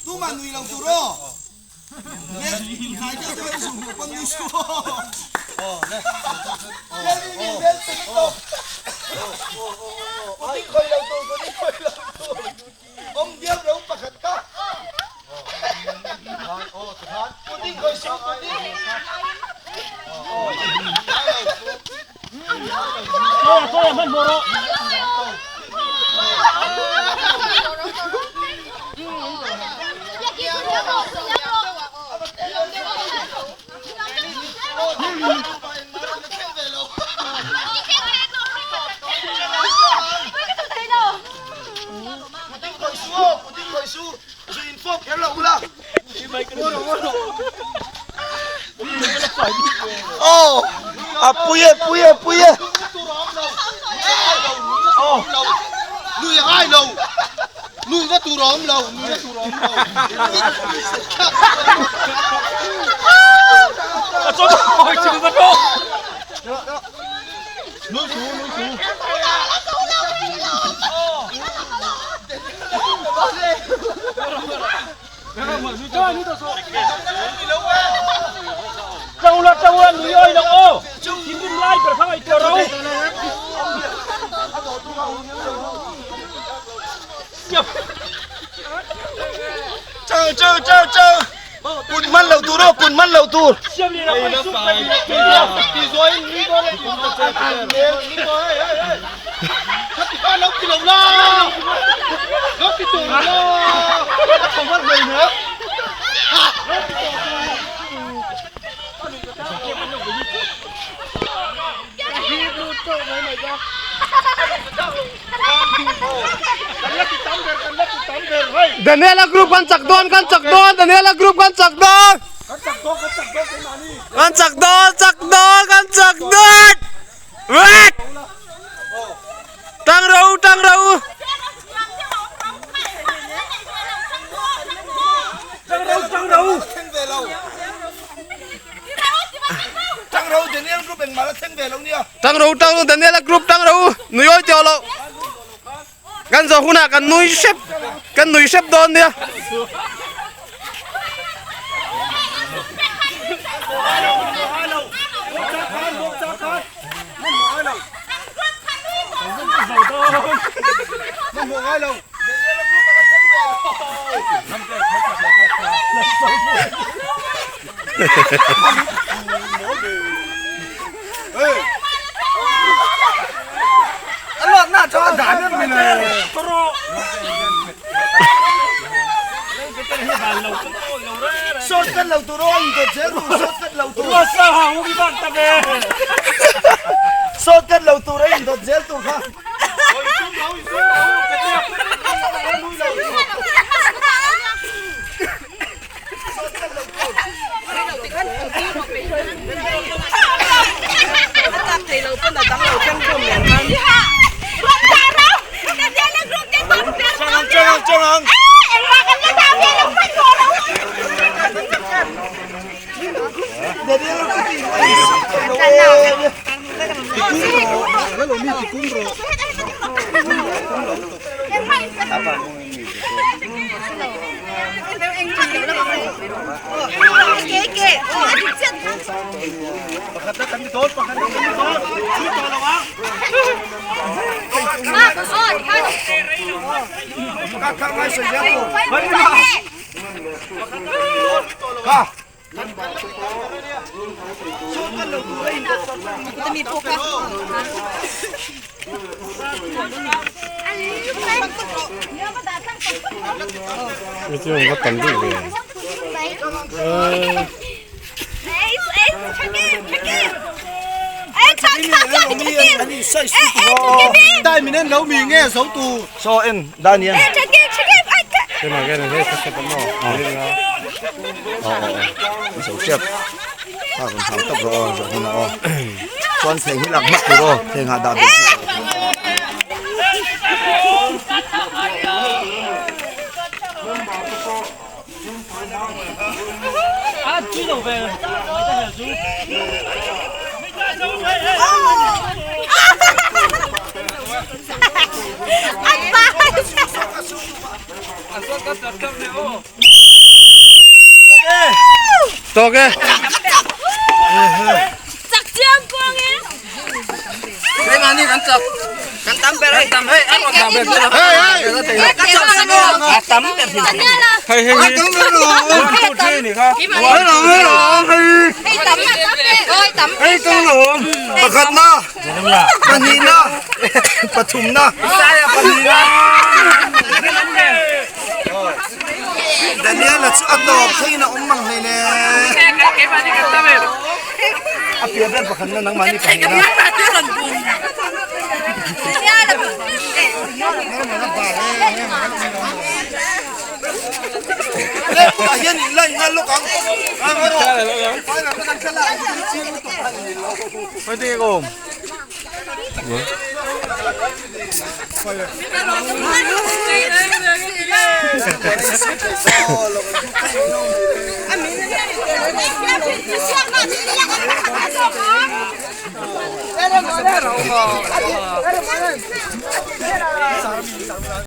Tumah nui lo tur aw. Aw a pui e pui e pui e aw nui a ngai lo nui na tur a awm lo nui na tur a awm lo A chaw hawi chu va rawh. Nui su nui su. Chau la chau la nui oi lo aw. Thinrim lai ber kha ngaihtuah ro. Chau chau chau chau. Kut man lo tur aw kut man lo tur. Siam lian a pai suk pai lian thei nia. Ti zuai nui dawn e. Nui dawn e. Khati kha lo ti lo la. Lo ti tur la. A tho vat ngei hne. Lo ti tur. Daniela group kan chak dawn kan chak dawn Daniela group kan chak dawn kan chak dawn chak dawn kan chak dawn Wet tang ro tang ro Tang ro tang ro. Tang ro Daniel group engmah la thleng ve lo nia. Tang ro tang ro Daniela group tang ro nui awi tawh lo. Kan zawh hunah kan nui hrep kan nui hrep dawn nia. Shortcut lo tur a indawt zel tur kha. Dai min en lo mi nge zo tu. So en Daniel. Zo chep. Ha kan tham tawp rawh aw zawh hunah aw. Chuan theng hi lak hmak tur aw theng ah dah bawk. Tawk e. Hei hei hei. Pakhatna, pahnihna, pathumna. Daniela chu a tawp theiin a awm mang hlei ne. A piah ber pakhatna nangmahni pahnihna. Tah hian in line nghal lawk ang.